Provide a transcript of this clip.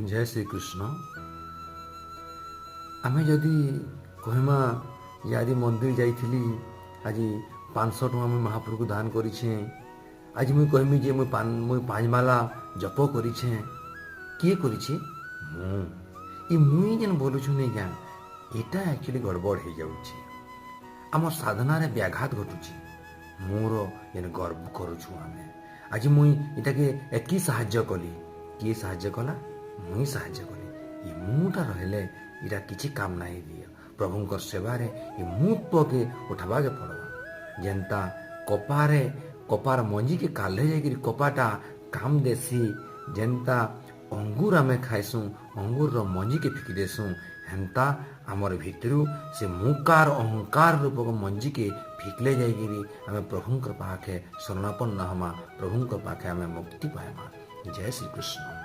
ଜୟ ଶ୍ରୀକୃଷ୍ଣ। ଆମେ ଯଦି କହେମା ଯେ ଆଜି ମନ୍ଦିର ଯାଇଥିଲି, ଆଜି 500 ଟଙ୍କା ମୁଇଁ ମହାପ୍ରଭୁକୁ ଦାନ କରିଛେଁ, ଆଜି ମୁଇଁ କହିମି ଯେ ମୁଇଁ ପାଞ୍ଚ ମାଲା ଜପ କରିଛେଁ, କିଏ କରିଛି? ମୁଁ। ଇ ମୁଇଁ ଯେନ୍ ବୋଲୁଛୁ ନେଇ ଆଜ୍ଞା, ଏଇଟା ଆକ୍ଚୁଆଲି ଗଡ଼ବଡ଼ ହେଇଯାଉଛି, ଆମ ସାଧନାରେ ବ୍ୟାଘାତ ଘଟୁଛି। ମୋର ଯେନ୍ ଗର୍ବ କରୁଛୁ ଆମେ, ଆଜି ମୁଇଁ ଏଟାକେ ଏତ୍କି ସାହାଯ୍ୟ କଲି, କିଏ ସାହାଯ୍ୟ କଲା? ମୁଇଁ ସାହାଯ୍ୟ କଲି। ଇ ମୁଁଟା ରହିଲେ ଏଇଟା କିଛି କାମ ନାଇଁ ଦିଏ। ପ୍ରଭୁଙ୍କର ସେବାରେ ଏ ମୁଁତ୍ୱକେ ଉଠାବାକେ ପଡ଼ବା। ଯେନ୍ତା କପାରେ କପାର ମଞ୍ଜିକେ କାଲେ ଯାଇକିରି କପାଟା କାମ ଦେସି, ଯେନ୍ତା ଅଙ୍ଗୁର ଆମେ ଖାଇସୁଁ, ଅଙ୍ଗୁରର ମଞ୍ଜିକେ ଫିକି ଦେସୁଁ, ହେନ୍ତା ଆମର ଭିତରୁ ସେ ମୁକାର ଅହଙ୍କାର ରୂପକ ମଞ୍ଜିକେ ଫିକଲେ ଯାଇକିରି ଆମେ ପ୍ରଭୁଙ୍କର ପାଖେ ଶରଣାପନ୍ନ ହମା, ପ୍ରଭୁଙ୍କ ପାଖେ ଆମେ ମୁକ୍ତି ପାଇମା। ଜୟ ଶ୍ରୀକୃଷ୍ଣ।